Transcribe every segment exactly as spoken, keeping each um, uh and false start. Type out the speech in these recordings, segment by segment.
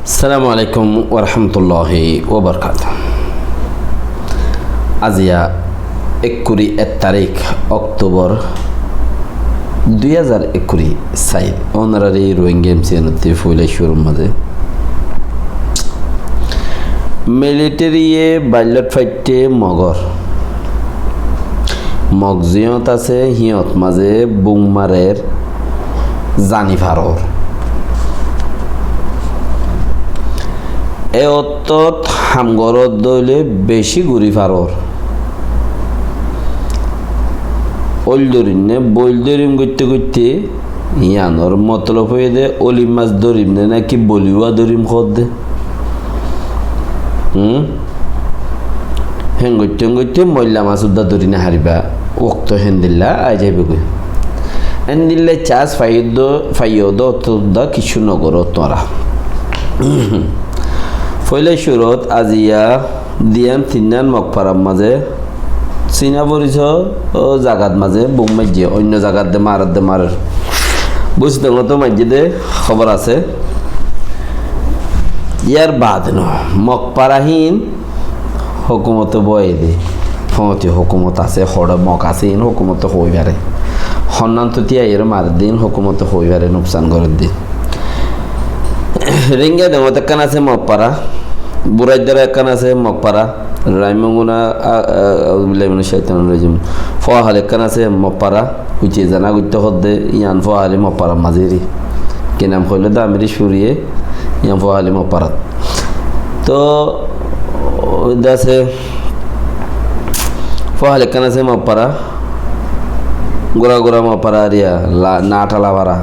Assalamu alaikum warahmatulláhi wabarakátuhu. Aziya ekkuri ek tarík Oktobor dui házar ekkuri sair. Ónorari Rohingya M C N ottú foila cúrur mazé militariye baillot faitte Mogor. Mog ziyót asé, híyot mazé bum marer, zani faror. E ottót ham goródde óile beci guri faror. Óil dórim né, bóil dórim goitté goitté, yiánor motolob óiye dé, óli mas dórim né, náki boliwá dórim hoódde. Hum? Héen goitté, héen goitté moilla mas uddá dóri no faribá. Okto héndilla aái zaibói goi. Héndilla cas faiyó dé, faiyó dé, ottót uddá kessú no goró tuáñra. Foila cúrut aziya diyan tinnán Mog farar mazé sina foriso zagat mazé bum maijjé, oinno zagat de marer de marer. Busidong ot maijjé dé hóbor asé. Yar baade no, Mog fara hín hókumote boiyé dé. Fóñti hókumot asé, hoçé Mog asé, hín hókumote hoi fare. Honnán tuti aiyóre marer dé, hín hókumote hoi fare, nuksan gorer dé. Rohingya Dengót ekkán asé Mog fara, Buraidara ekkán asé Mog fara, Raimonguna, a, a, auzubillahi minash shaitanir rajim. Fuahali ekkán asé Mog fara, uice zana goitté hoódde, yián Fuahali Mog farar mazé ri. Ki nam hoilé dé amiri curiye, yián Fuahali Mog farat. Toh, ói dé asé, Fuahali ekkán asé Mog fara, gura gura Mog fara ariya, la, Natala fara.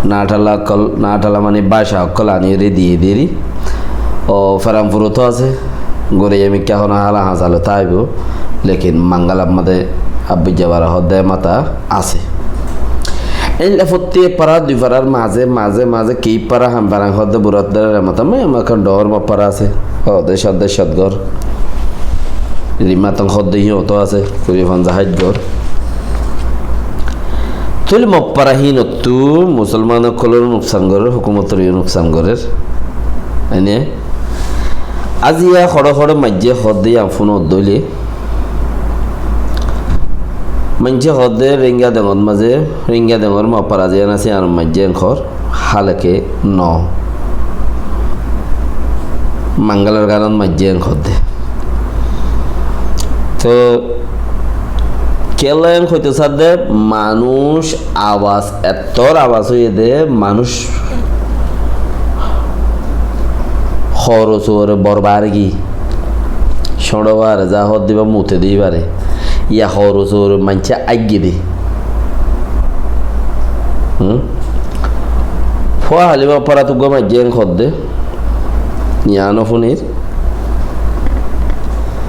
Natala ókkol, Natala mani báca ókkol aníyore diyé deri. O Feranfurot asé, gure yemikká hono hála hañsalo táibo, lekin Mangalar mazé Abbujja fara hoódde mata asé. Éilla fottí ek fara dui farar mazé, mazé, mazé ki fara ham faran hoódde Buraidara re mata, mé, mé ekkán dhoóñr Mog fara asé. Ó, dehcot, dehcot gór. Rimatong hoódde híyot asé, kuri fonza háit gór. Tóile Mog fara hínottú musolman ókkoloró nuksan gorér, hókumotoró nuksan gorér. Ene aziya hoçé hoçé maijjé hoódde yián fúnodde óile, maincé hoódde Rohingya Dengót mazé, Rohingya Dengór Mog fara ziyán asé, yiánot maijjé enkor. Hálake no. Mangalar ganot maijjé en hoódde. Toh, kiyólla en hoitó sadde, manúic abas, ettór abas óiye dé, manúic hóro suore bor bargi. Cóñço bare, za hoódde íba mute dé íbare. Yá hóro suore maincé áigge dé. Hum? Fuahali Mog farat uggúa maijjé en hoódde. Yián no fúnir.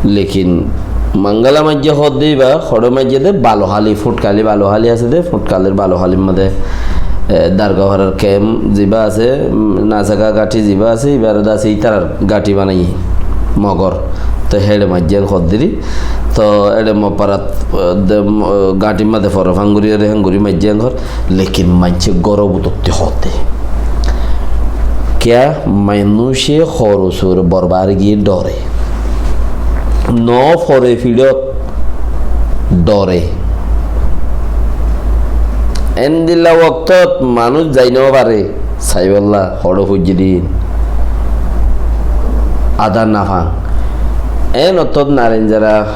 Lekin Mangala maijjé hoódde íba, hoçé maijjé dé Balohali, Futhkali Balohali asé dé, Futhkalir Balohali mazé, e, Dargafarar kemp zibá asé, um, Nasaka gathi zibá asé, íbar dé asé ítarar gathi banaiyé, Mogor. Toh héçe maijjé en hoódde ri. Toh éçe Mog farat, e, de, um, gathir mazé fore fanguri ore hénguri maijjé en hoór. Lekin maincé góror bútotti hoódde. Kiyá? Manúice hóro suore bor bargi dóre. No fore fiçot dóre. Endilla woktót manúic zai no fare, saibólla hoçé foijjé dé hín. Adár no fan. En ottót Naren zara,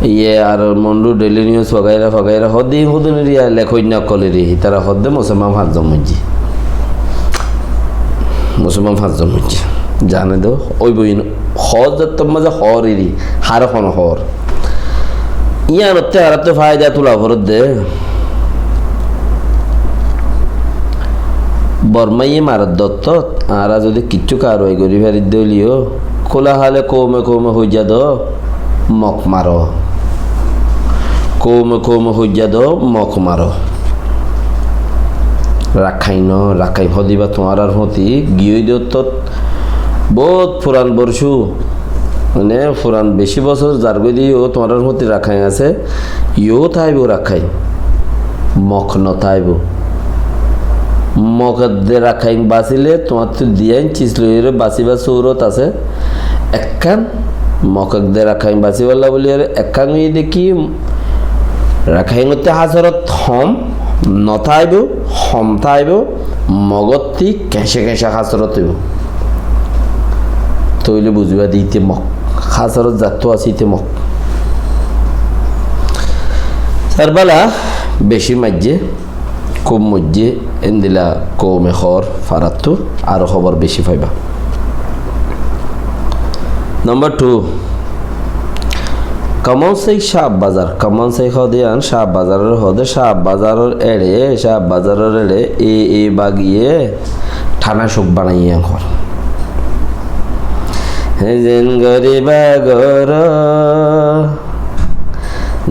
iye, ar Mondu Daily News fogaira fogaira hoódde hín húdunir yá lekóinna ókkolor, ítara hoódde musolman fañszon moijjé. Musolman fañszon moijjé. Zane dé, óibo hín hoór zattór mazé hoór eri, hár hono hoór. Yíanottú añárattú faida tula foredde. Bormáye maredde ottót, añára zodi kiccú karwai gorí faridde óileyó, kúla hale koume koume hoijjá do, Mok maro. Koume koume hoijjá do, Mok maro. Rakhain no, Rakhain hoóde íba tuáñrar fúañti giyói de ottót, bout furan borcú, mane, furan beci bosór zargói de yó tuáñrar fúañti Rakhain asé, yó táibo Rakhain, Mok no táibo. Mok edde Rakháin basíle tuáñttu diyain cis loiyóre basíbar surot asé. Ekkán mok edde Rakháin basíbolla buliyóre ekkán óiye de ki, Rakháinottí hásorot hom no táibo, hom táibo, Mogottí keñce keñce hásorot óibo. Tóile buzíba de íte mok. Hásorot zattú asé íte mok. Sarbala beci maijjé, kúb moijjé, endilla koume hoór farattú aró hóbor beci faiba. Nombor two, Kamon Sheikh Shah Bazar. Kamon Sheikh hoó de yián Shah Bazaror hoó de, Shah Bazaror eçe, Shah Bazaror eçe e, e bagiye thana cuk banaiyé yián hoór. Zen goriba goro,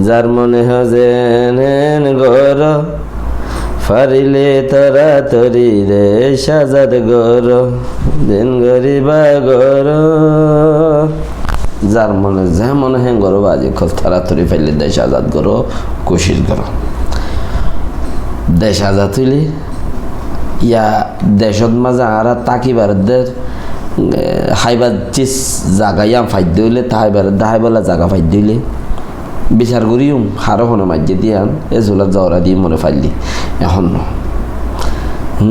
zar mone hoó zen hen goro, farile toratori dec azad goro, zen goriba goro. Zar mone ze mone hen goro bazi kol, toratori farile dec azad goro, kucíc goro. Dec azad óile, ya decot mazé añára tákibar de, e, háibar cis zaga yián faidde óile, táibar de háibolla zaga faidde óile, bisar goríyum, haré hone maijjé de yián, e zulat zora di mone faillí. Ehón no.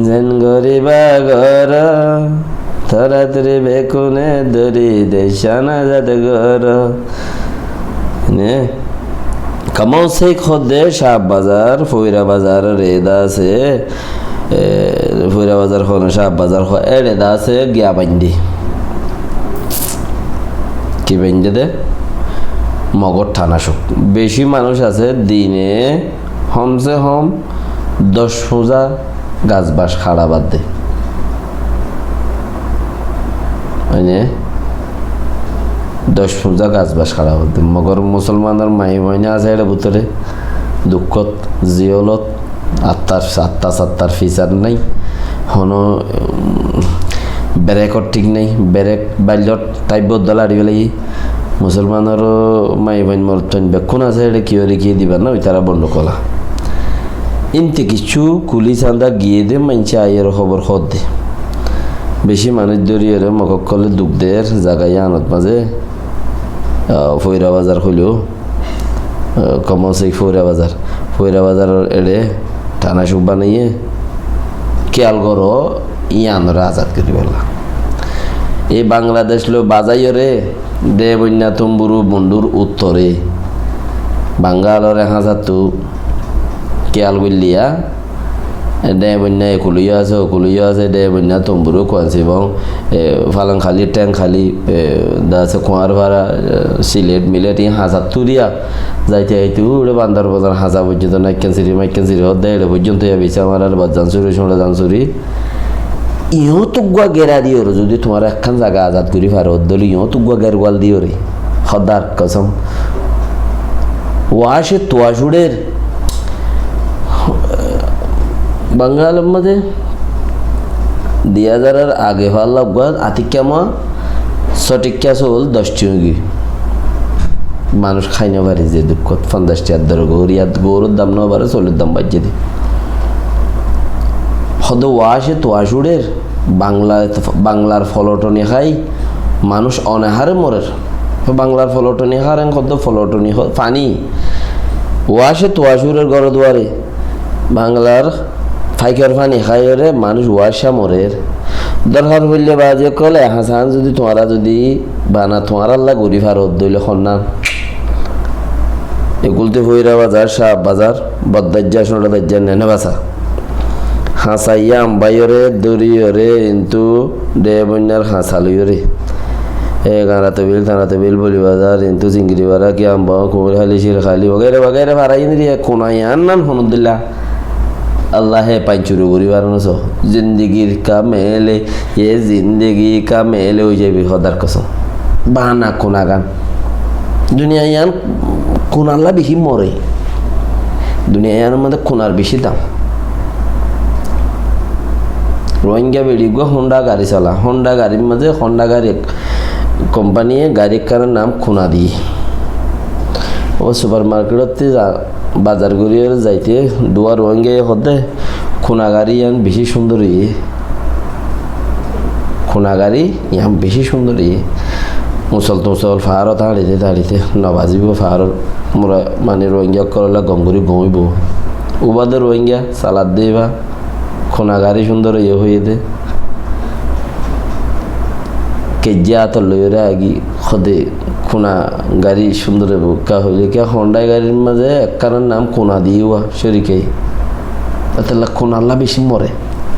Zen goriba goro, toratori bekune dori dec azad goro. Ne? Kamon Sheikh hoó de Shah Bazar, Foira Bazar ede asé, e, Foira Bazar hoó no, Shah Bazar hoó, eçe de asé Giyabaindi. Ki baindé de? Mogor thana cuk. Beci manúic asé, dine hom se hom doc fuñza gas bac hára badde. Mane, doc fuñza gas bac hára badde. Mogor musolmanor maiyafuain asé eçe bútore, dukkót, ziyólot, attar, atta sattar fisar nái. Hono, um, berekor thík nái, berek baillot táibo dóla açi félaiye. Musolmanor maiyafuain morotfuain bekkún asé, eçe kiyóre kiyé dibar no, ítara bonduk ola. Inte kiccú kulis añda giyé de maincé aiyóre hóbor hoódde. Beci manúic dóriyóre Mog ókkole duk der, zaga yíanot mazé, ah, Foira Bazar hoilé, ah, Kamon Sheikh Foira Bazar. Foira Bazaror eçe thana cuk banaiyé. Kiyal goró, yíanoré azad goríbolla. E Bangladec loi bazaiyóre, Deboinna Tomburu bondur uttore. Bangalore háñsattú kiyal goillé yá, Deboinna ekulóiyo asé, okulóiyo asé, Deboinna Tomburu, Kuansibong, e, Falangkhali, Thengkhali, e, de asé Kuarfara, e, Silet, Milet, iín háñsattú diya. Zaite zaite uçé Bandar Bazar háñsa foijjonto, Naikkan Siri, Maikkan Siri hoódde, eçe foijjonto yá Bisamarar, Bazzansuri, Cúñçazansuri. Iyót uggúa gera diyóre zudi tuáñra ekkán zaga azad gorí faro, dóile iyót uggúa gerwal diyóre. Hódar kosom. Wáce tuwá cúçer. Bangalor mazé di házaror age fálla uggúa atikká moa só tikká sóol doc tiañ óigiyoi. Manúic hái no fare ze dukkót, fonzaic tiañr dore goór, yát goóror dam no bare, sóolor dam baijjé de. Hóde wáce tuwá cúçer, Bangla, Banglar folotoni hái manúic onehare morer. Banglar folotoni hár en hóde folotoni hó-, faní. Wáce tuwá cúçer gór duare. Banglar faikor faní háiyore manúic wácca morer. Dorhar foille bazi ókkol, e háñsan zudi tuáñra zudi bana tuáñralla gorí faro, dóile honnán. Ekulti Foira Bazar, Cah Bazar, Boddaijja, Cúñçadaijja, Nenebasa. Háñsa yían baiyóre, dóriyóre, intu Deboinnar háñsa loiyóre. E Gañratobil, Tañratobil, Boli Bazar, intu Zingiri Bara, Kiyambong, Kumirhali, Cirkhali, wagaira wagaira fara yín diya kuna yían nan honudilla. Allaye fain curu gorí fare no só. Zindigir ka mele, ye zindigi ka mele ói zaibi hódar kosom. Bana kunagan. Duniya yían kunalla beci more. Duniya yíanor mazé kunar beci dam. Rohingya beçi uggúa Honda gari sola. Honda garir mazé, Honda gari kompaniye gari ekkanor nam kuna diyé. Ó suparmarketottú za-, bazar goríyore zaite duwa Rohingyaye hóde, Kunagari yián beci cúndor óiye. Kunagari yián beci cúndor óiye. Musol tusol faárot hañçite tañçite no bazibó, faáror mura mani Rohingya ókkolólla gom gorí gúmibo. Ubade Rohingya salad de ibá, kunagari cúndor óiye hoiyé de. Kejjá átot loiyóre agi hode kuna gari cúndor óibo. Ekká hoilé ki, Honda garir mazé ekkánor nam kuna diyé uwá, córikai. Etolla kunalla beci more.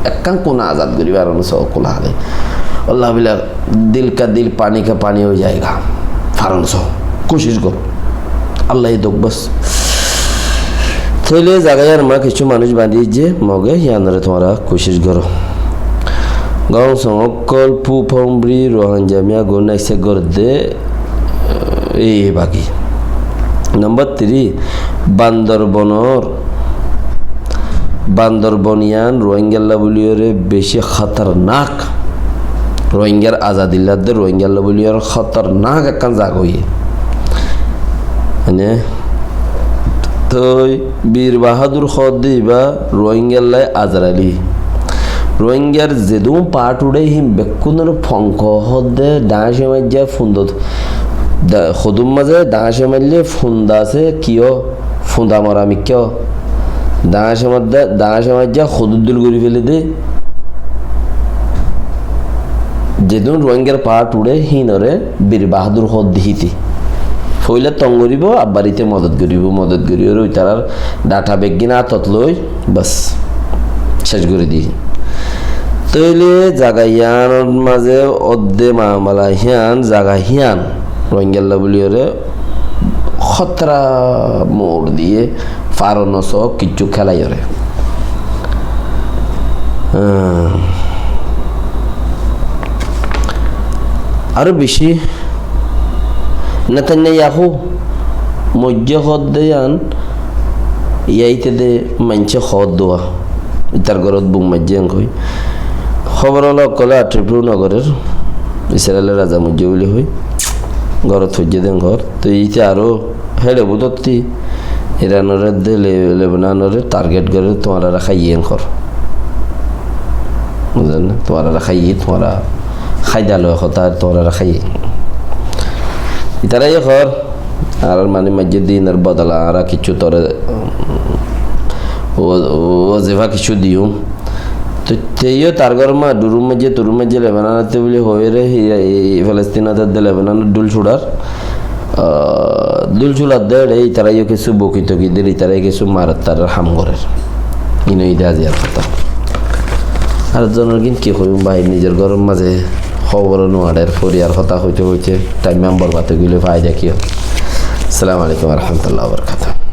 Ekkán kuna azad gorí faron só, kula hale. Allah bila dil ka dil, pani ka pani ói jayega. Faron só, kucic gor. Allah ye dok bas. Tóile zaga yián ma kessú manúic bañdí diyé, Moge yiánore tuáñra kucic goró. Gong song ókkol, Phu Phong Bri, Rohingya miya gun accept gorédde, e, e baki. Nombor three, Bandorbonor, Bandorbon yián Rohingyalla bóliyoré beci hótornak. Rohingyar azadilla de Rohingyalla bóliyoré hótornak ekkán zaga óiye. Mane, toi Bir Bahadur hoódde ibá Rohingyallai Azraili. Rohingyar zedún part uçé hín bekkúnor fonko hoódde dañce maijjá fundot. Da-, hodún mazé dañce maille funda asé kiyó, funda mora mikká. Dañce madda, dañce maijjá hodún dul gorí fele de. Zedún Rohingyar part uçé hínore Bir Bahadur hoódde híte. Foila tong goríbo, abbar íte modot goríbo, modot goríyoré itarar data beggín átot loi, bas, cec gorí diyé. Tóile zaga yiánor mazé odde mamala híyan, zaga híyan, Rohingyalla bóliyoré hótara moor diyé, faron só kessú kélaiyóre. Ah. Aró beci Netanyahu moijjé hoódde yián, yaite de maincé hoódduwa. Itar górot bum maijjé enkoi. Hóbor ola ókkole attribute no gorér. Israilor raza moijjé buli hoi. Górot foijjé de enkor. Toi ite aró héçe budotti Iranoré de Le-, Lebanonore target gorér, tuáñrare háiye enkor. Buzón né? Tuáñrare háiye, tuáñra háida loi hotá, tuáñrare háiye. Itara ye hoór, añárar mani maijjé dinor bodola, añára kessú tore, um, wa-, wazifa kessú diyum. Te-, teyó tar góror ma-, durur maijjé, turur maijjé Lebanonot buli hoiyóre, hi-, hi-, Filistínot de Lebanonot dul cuçar. Ah, dul cuçar de, ere, itara yó kessú boki toki der, itara yó kessú marar tarar ham gorér. Ino ide aziyar hotá. Ar zonor gín ki hoiyum bái, nizor góror mazé hóbor no añçer, foriyar hotá hoite hoite time am borbad ói gilé faida ki ó? Assalamu alaikum wa rahmatullahi wa barakatuhu.